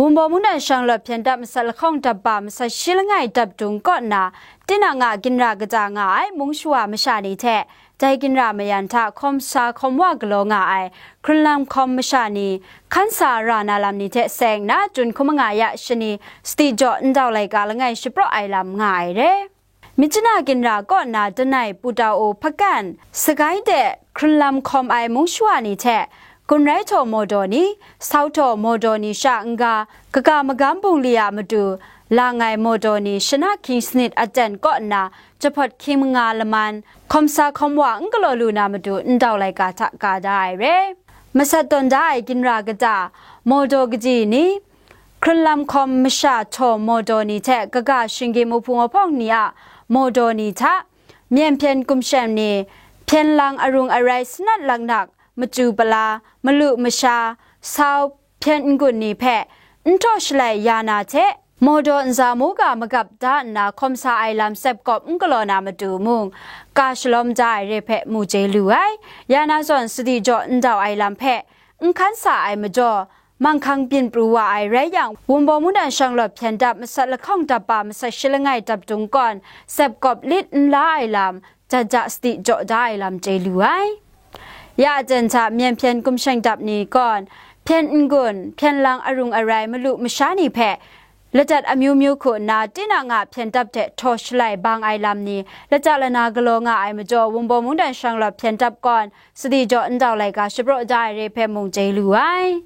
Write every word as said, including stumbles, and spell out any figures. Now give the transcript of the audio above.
Wunbaw mungdan shanglawt hpyen dap masat lahkawng dap ba masat shi langai dap dung kaw nna, tinang a ginra kaja nga ai mung shawa masha ni hte, dai ginra mayan hta hkawm sa hkawm wa galaw nga ai hkrunlam hkawm masha ni, hkan sa ra na lam ni hte seng na, Jun hkum anga ya shani, sadi jaw ndau laika langai shapraw ai lam nga ai re. Myitkyina ginra kaw nna Danai, Putao, Hpakan, Sagai de hkrunlam hkawm ai mung shawa ni hte, Gunrai htaw Mawdaw ni, Sau htaw Mawdaw ni sha n-ga, kaga magam bungli a matu lang ai Mawdaw ni shana hkying sanit aten kaw nna jahpawt hkying manga laman hkawm sa hkawm wa n galaw lu na matu ndau laika hta ka da ai re. Masat tawn da ai ginra kata, Mawdaw kaji ni, hkrunlam hkawm masha htaw Mawdaw ni hte kaga shinggyim uhpung ahpawng ni a Mawdaw ni hta, myen hpyen kumsheng ni, hpyen lang arung arai sanat laknak, machyu pala, malu masha, sau, hpyen n-gun ni hpe n htaw shalai ya na hte, Mawdaw nza mu ga magap da nna hkawm sa ai lam sep kawp n galaw na matu mung, ka shalawm da ai re hpe mu chye lu ai. Ya na zawn sadi jaw ndau ai lam hpe n hkan sa ai majaw, manghkang byin pru wa ai rai yang, Wunbaw mungdan shanglawt hpyen dap masat lahkawng dap ba masat shi langai dap dung kawn, sep kawp lit n la ai lam, jat ja sadi jaw da ai lam chye lu ai. Ya aten hta myen hpyen kumsheng dap ni kawn, hpyen n-gun, hpyen lang arung arai malu masha ni hpe, ladat amyu myu hku nna tinang a hpyen dap hte htaw shalai bang ai lam ni, lata lana galaw nga ai majaw, Wunbaw mungdan shanglawt hpyen dap kawn, sadi jaw ndau laika shapraw da ai re hpe mung chye lu ai.